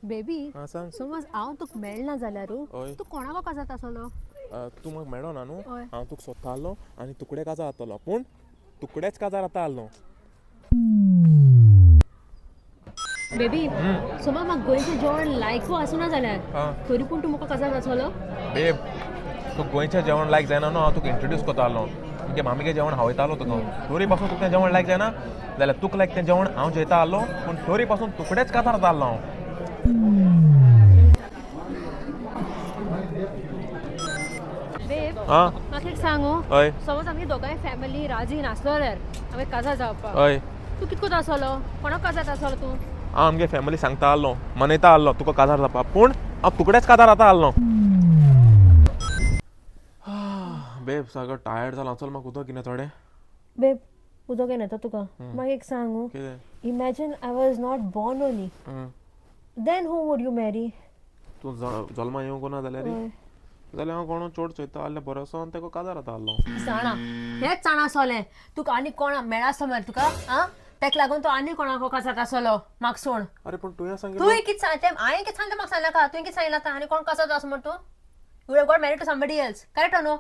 Baby, हां, सांग. समज हांव तुका मेळना जाल्यार हय. तूं कोणाक काजात आसलो? तूं म्हाका मेळना न्हू? हय. हांव तुका सोदतालो आनी तुकडे काजार जातलो, पूण तुकडेच काजार आतां आसलो. बेबी, समज म्हाका गोंयचें जेवण लायकू आसना जाल्यार हां. तरी पूण तूं म्हाका काजार आसलो? बेब, तुका गोंयचें जेवण लायक जायना न्हू, हांव तुका इंट्रोड्यूस करतालो. तुगे मामीगे जेवण हांव वयतालो तुका. तोरी पासून तुका तें जेवण लायक जायना जाल्यार तुका लायक तें जेवण हांव जेयता आसलो, पूण तोरी पासून तुकडेच काजार जाल्लो हांव. बेब, आं. म्हाका एक सांग. हय. समज आमगे दोगांय फॅमिली राजी नासलो जाल्यार हांवें काजार जावपाक, हय. तूं कितको आसलो? कोणाक काजार आसलो तूं? हांव आमगे फॅमिली सांगता आसलो, मनयता आसलो तुका काजार जावपाक, पूण हांव तुकडेच काजार आतां आसलो. बेब, सगळो टायर्ड जालो. चल, म्हाका उदक घेवन थोडें. बेब, उदक घेवन येता तुका. म्हाका एक सांग. कितें? Imagine I was not born only, then who would you marry? तूं जल्मा येवंक ना जाल्यार, जाल्यार हांव कोणो चोड चोयता आसलें बरो असो आनी तेका काजार जाता आसलो. जाणा, हेंच जाणा आसलें. तुका आनी कोणा मेळासो मरे तुका? आं, तेका लागून तो आनी कोणाक काजात आसलो म्हाका सोड. अरे, पूण तुवें सांगिल्लें. तुवें कितें सांग तें? हांवें कितें सांगलें? म्हाका सांगनाका. तुवें कितें सांगिल्लें आतां? आनी कोण काजात आसा म्हण तूं? You have got married to somebody else, correct or no?